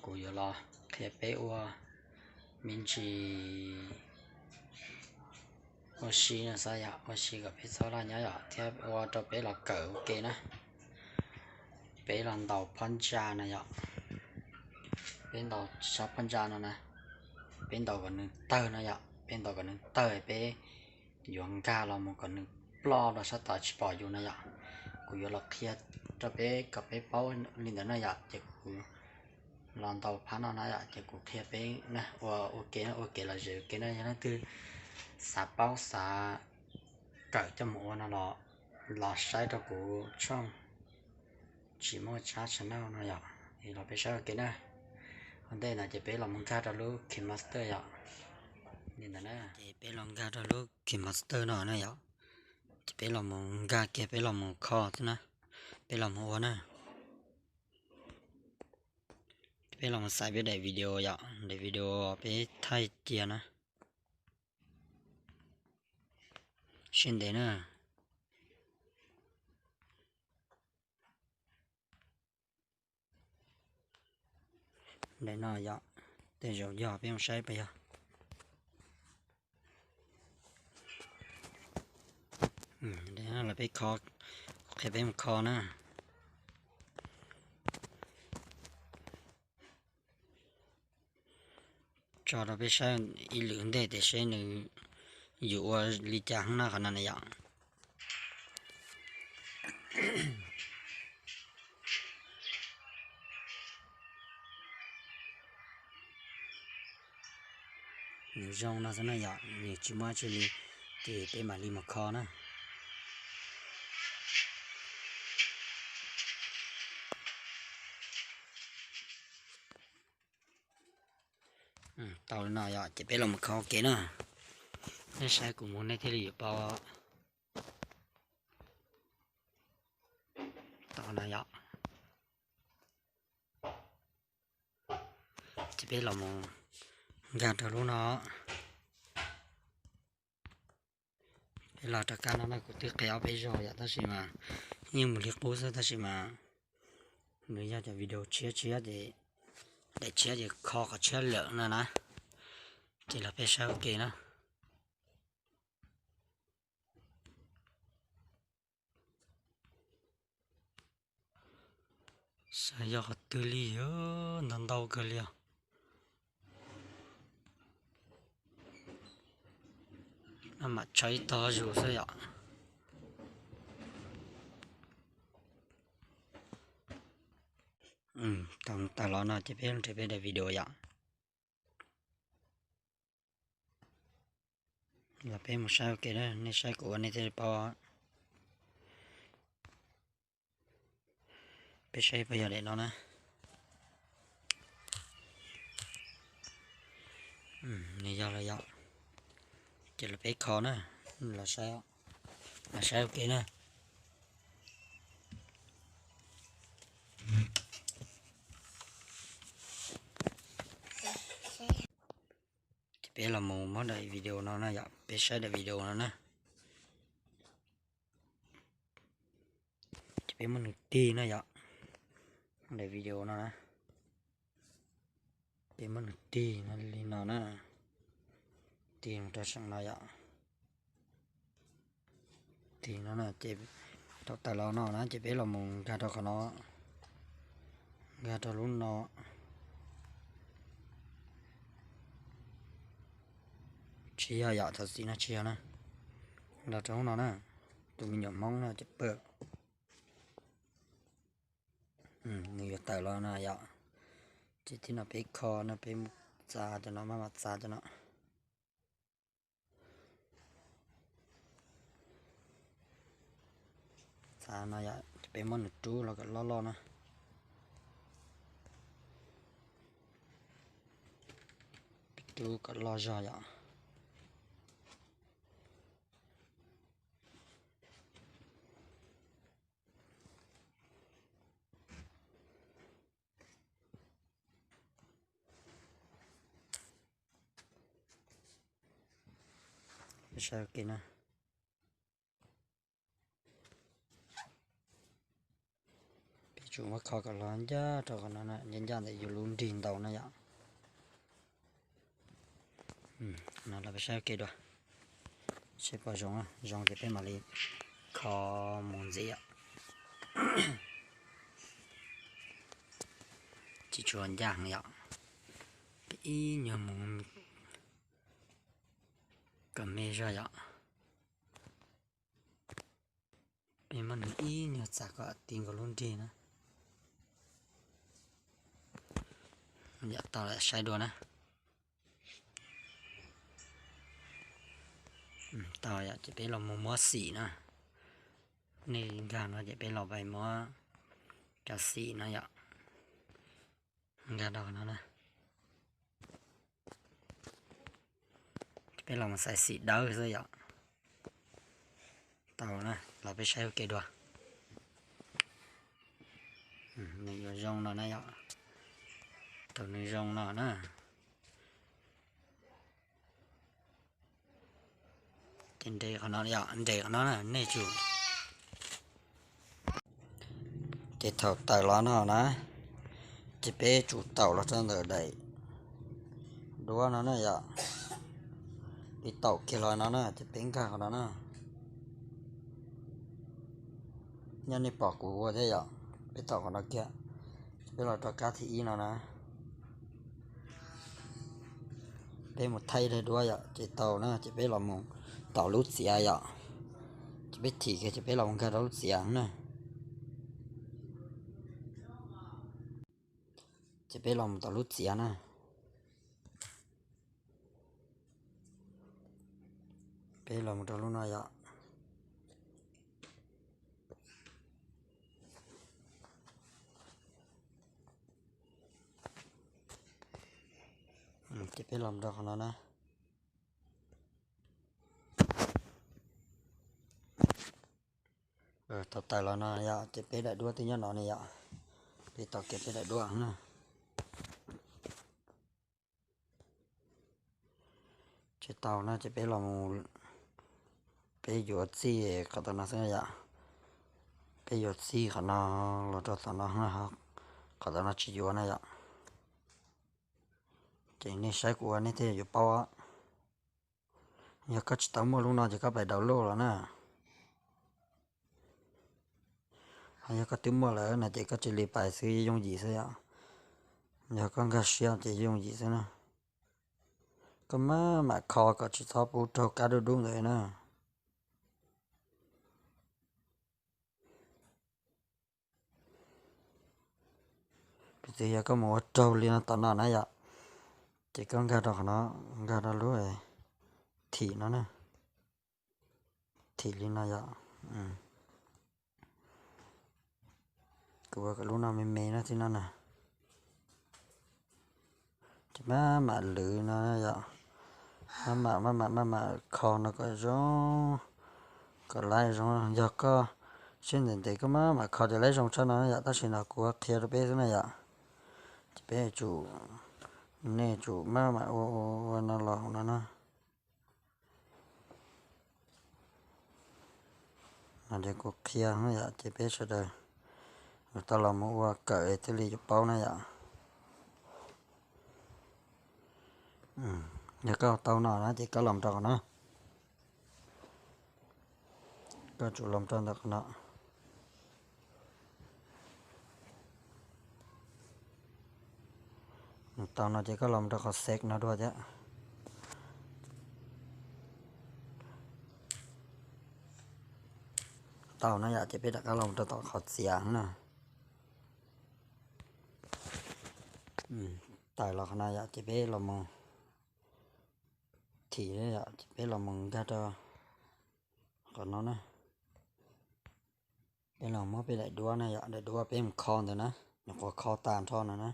Kuv yuav los qhia peb ua me ntsis ua si no xwb yom, ua si kom peb txhob laj nyob yom, thiab ua rau peb los kawm ua ke na. Peb los ntaus phab ntsa no yom, peb ntaus sab phab ntsa no na, peb ntaus kom nws tawg no yom, peb ntaus kom nws tawg peb yuav nkag los mus kom nws ploj rau sab tod tsis pom yus no yom. Kuv yuav los qhia rau peb kom peb paub li ntawd na yom, ces kuv los ntaus phab no na yom, ces kuv qhia peb ua ua ke, ua kev lom zem ua ke na. Yog leej twg xav paub xav kawm coj mus ua no los, los saib rau kuv tshooj tsis muaj tsab channel no yom, los peb saib ua ke na. Ua ntej no ces peb los mus nkag rau lub KineMaster yom, li ntawd na. Ces peb los nkag rau lub KineMaster no na yom, ces peb los mus nkag kiag, peb los mus kho xwb na, peb los mus ua na. Peb los mus xaiv peb daim video yom, daim video peb thaij cia na. Siab ntev na. Daim no yom, tej zaum yog, peb mus saib puas yog. Los peb kho, kuv qhia peb mus kho na. Tso rau peb saib ib lwm ntej tias seb nws yus ua li cas hoob na qhov no na yom. Nws zoo no xwb na yom, nws tsis muaj dab tsi li, ces peb mam li mus kho na. Tau li no yom, ces peb los mus kho ua ke na. Nej saib kuv mus nej thiaj li yuav paub. Tau no yom. Ces peb los mus nkag rau lub no. Peb los rov qab no na, kuv twb qhia ob peb zaug yom, tab sis mas yeej mus li qub xwb, tab sis mas nws yog cov video tshiab tshiab ces daim tshiab ces kho qhov tshiab lawm no na. Ces los peb saib ua ke na. Xav yog qhov twg li, ntau ntau kawg li os. No mam tshawb ib tog zus xwb yom. Tau tawm los no ces peb nrhiav peb daim video yom. Los peb mus saib ua ke na, nej saib kuv ua nej thiaj li paub. Peb saib puas yog daim no na. Nws yog los yom. Ces los peb kho na, los saib, los saib ua ke na. Ces peb los mus muab daim video no na yom, peb saib daim video no na. Ces peb muab nws tig no yom, daim video no na. Peb muab nws tig no li no na, tig mus rau saum no yom. Tig no na ces thaum tawm los no na ces peb los mus nkag rau qhov no, nkag rau lub no. Tsis yog yom, thov txim no tsis yog na. Los rau lub no na, tus me nyuam Hmoob no ces pawg. Nws yuav tawm los no yom. Ces thib no peb kho no peb mus txav cov no, maj mam txav cov no. Txav no yom, ces peb muab nws rub los kom loj loj na. Peb rub kom loj zog yom. Peb saib ua ke na. Peb tso Kuv muab kho kom los ncaj rau qhov no, ncaj ncaj ntawm yus lub nrig ntau na yom. No los peb saib ua ke dua, seb puas zoo, zoo ces peb mam li kho mus ntxiv yom. Tsis tshua ncaj heev yom, peb ib nyuag mus kom me zog yom. Peb muab nws ib nyuag txav kom ti nkaus lub nrig na. Yom, tau lawm, saib dua na. Tau yom, ces peb los mus muab xim na. Nej nkag no ces peb los pais muab cov xim no yom. Nkag rau no na. Peb los mus xaiv xim dawb xwb yom. Tau na, los peb saib ua ke dua. Nws yuav zoo no na yom. Thaum nws zoo no na, ces nres qhov no yom, nres qhov no na, nej tsum Ces thaum tawm los no na, ces peb tsum taum los rau ntawm daim duab no na yom. Peb taum kiag los no na, ces peb nkag qhov no na. Nyob nej pom kuv ua thiab yom, peb taum qhov no kiag, ces peb los rau kab thib ib no na. Peb mus thaij daim duab yom, ces tau na, ces peb los mus tom lub txiav yom. Ces peb thim kiag, ces peb los mus nkag rau lub txiav na. Ces peb los mus tom lub txiav na. Peb los mus rau lub no yom. Ces peb los mus rau qhov no na. Thaum tawm los no yom, ces peb daim duab twb nyob no ne yom. Peb taum kiag peb daim duab na. Ces tau na, ces peb los mus, peb yuav txij qhov tom no xwb yom. Peb yuav txij qhov no los rau tom no, qhov tom no tsis yuav na yom. Ces nej saib kuv ua nej thiaj yuav paub. Yog koj tsis tau muaj lub no ces koj pais download los na. Ho yog koj twb muaj lawm no ces koj cia li pais xwb, yooj yim xwb yom. Yog koj nkag siab ces yooj yim xwb na. Koj maj mam kho kom tsis txhob pub raug kab dub dub ntawd na. Piv txwv yog koj mus ua raug li no tom no na yom, ces koj nkag rau qhov no, nkag rau lub thim no na, thim li no yom. Kuv ua kom lub no me me no xwb no na. Ces maj mam lwv no yom, maj mam maj mam maj mam kho no kom zoo, kom laib zoo. Yog koj siab ntev ntev koj maj mam kho ces laib zoo tshaj no yom, tab sis no kuv qhia rau peb xwb na yom. Ces peb tsum, nej tsum maj mam ua ua ua no los no na. No ces kuv qhia yom, ces peb sawv daws tau los mus ua kawm thiaj li yuav paub na yom. Yog koj tau no na ces koj los rau qhov no, koj tsum los rau ntawm qhov no. Tau no ces koj los rau qhov save no dua thiab. Tau na yom, ces peb rov qab los rau tom qhov txiav na. Tawm los qhov no yom, ces peb los mus thim yom, ces peb los mus nkag rau qhov no na. Peb los muab peb daim duab na yom, daim duab peb mus kho ntawd na, nyuam qhuav kho tas nrho no na.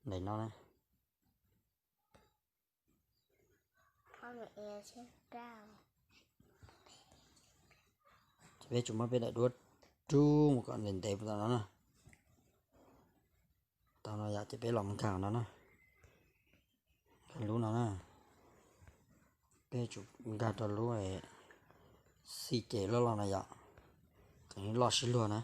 Daim no na. Ces peb tsum muab peb daim duab rub mus kom ntev ntev puas tau no na. Tau no yom, ces peb los mus nkag no na. Nkag lub no na. Peb tsum nkag rau lub xij ces loj loj no yom, kom loj sib luag na.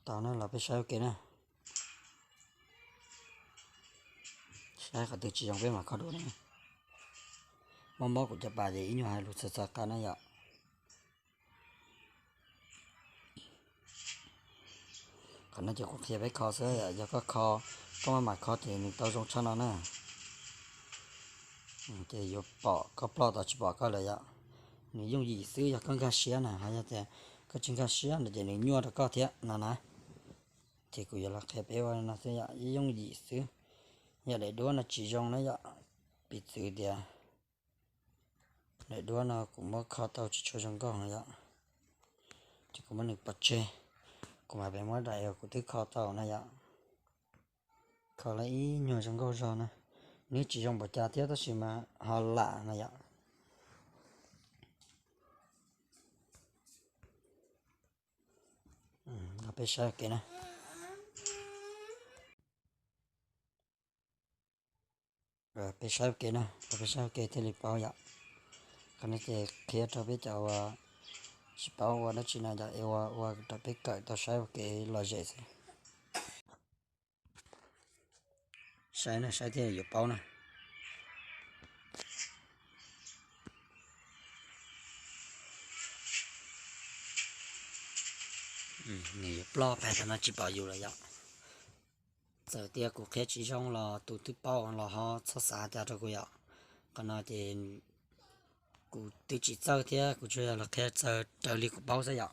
Tau na, los peb saib ua ke na. Saib qhov twg tsis zoo peb mam kho dua na. Mob mob kuv cov pas ces ib nyuag hais lus txog txog qab na yom. Qhov no ces kuv qhia peb kho xwb yom, yog koj kho, koj maj mam kho ces nws tau zoo tshaj no na. Ces yuav pom koj ploj tau tsis pom koj lawm yom. Nws yooj yim xwb yog koj nkag siab na, ho yog tias koj tsis nkag siab no ces nws nyuaj rau koj thiab no na. Ces kuv yuav los qhia peb ua no xwb yom, yooj yim xwb. Yog daim duab no tsis zoo na yom, piv txwv tias daim duab no kuv muab kho tau tsis tshua zoo nkauj no yom, ces kuv muab nws pov tseg, kuv mam pem muab daim uas kuv twb kho tau na yom. Kho lawm ib nyuag zoo nkauj zog na, nws tsis zoo npaum cas thiab tab sis mas ho lam no yom. Los peb saib ua ke na. Peb saib ua ke na, los peb saib ua ke thiaj li paub yom. Qhov no ces qhia rau peb cov uas tsis paub ua dab tsi no yom, es ua ua rau peb kawm tau saib ua ke lom zem xwb. Saib na, saib thiaj yuav paub na. Nws yuav ploj pais thaum no tsis pom yus lawm yom. Txawm tias kuv qhia tsis zoo los tus twb paub los ho txhob xav cas rau kuv yom. Qhov no ces kuv twb tsis txawj thiab kuv tsuas yog los qhia txawm raws li kuv paub xwb yom.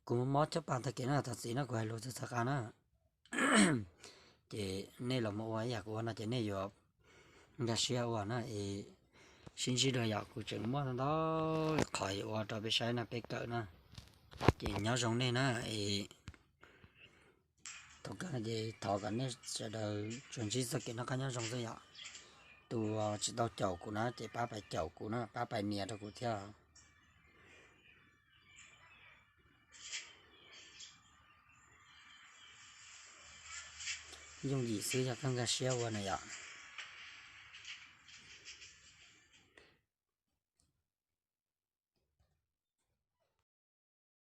Kuv mob cov pas tag kis no thov txim no kuv hais lus txog txog qab na. Ces nej los mus ua ib yam kuv ua no ces nej yuav nkag siab ua na es sib ntsib dua yom. Kuv tseem muaj ntau ntau qhov yuav ua rau peb saib no peb kawm na. Ces nyob zoo nej na es thaum kawg ces thov kom nej sawv daws tsuas ntsib txoj kev noj qab nyob zoo xwb yom. Tus tsis tau caum kuv na ces pab pais caum kuv na, pab pais nias rau kuv thiab. Yooj yim xwb yog koj nkag siab ua na yom.